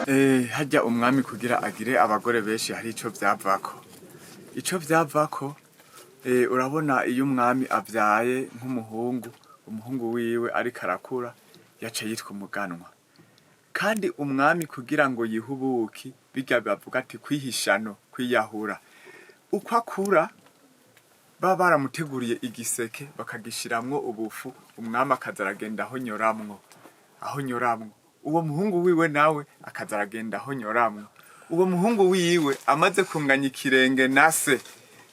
Harya umwami kugira agire abagore benshi hari ico vyavako. Ico vyavako, urabona iyo umwami avyaye nk'umuhungu, umuhungu wiwe ariko arakura yaca yitwa umuganwa. Kandi umwami kugira ngo yihe ubuki, birya bavuga ati kwihishano, kwiyahura. Uko akura baba baramuteguriye igiseke bakagishiramwo ubufu, umwami akaza aragenda ahonyoramwo, ahonyoramwo. Uwo muhungu wiwe nawe akaza aragenda ahonyoramwo. Uwo muhungu wiwe amaze kunganya ikirenge na se,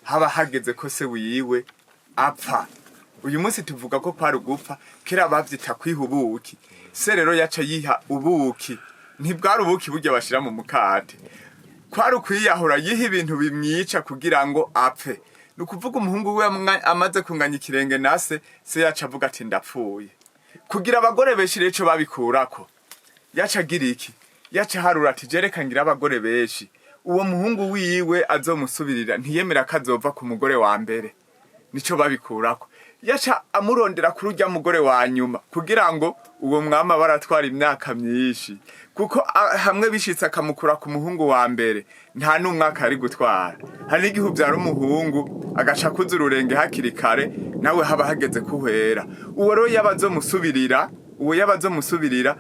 haba hageze ko se wiwe apfa. Uyu munsi tuvuga ko kwari ugupfa, kera bavyita kwiha ubuki. Se rero yaca yiha ubuki, ntibwari ubuki burya bashira mu mukate, kwari ukwiyahura, yiha ibintu bimwica kugira ngo apfe. Ni ukuvuga umuhungu we amaze kunganya ikirenge na se, se yaca avuga ati ndapfuye. Kugira abagore benshi rero ico babikurako, yaca agira iki? Yaca aharura ati jereka ngira abagore benshi, uwo muhungu wiwe azomusubirira ntiyemera ko azova ku mugore wa mbere. Nico babikurako, yaca amurondera kuri urya mugore wa nyuma kugira ngo uwo mwami abe aratwara imyaka myinshi, kuko hamwe bishitse akamukura ku muhungu wa mbere, nta n'umwaka yari gutwara. Hari n'igihe uvyara umuhungu agaca akuza ururenge hakiri kare, nawe haba hageze kuhwera. Uwo rero yaba azomusubirira, uwo yaba azomusubirira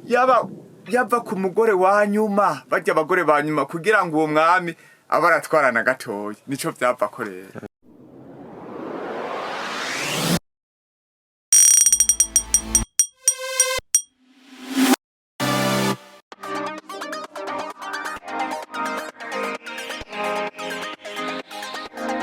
yaba yava ku mugore wa nyuma, barya abagore ba nyuma, kugira ngo uwo mwami abe aratwarana gatoya. Nico vyavako rero.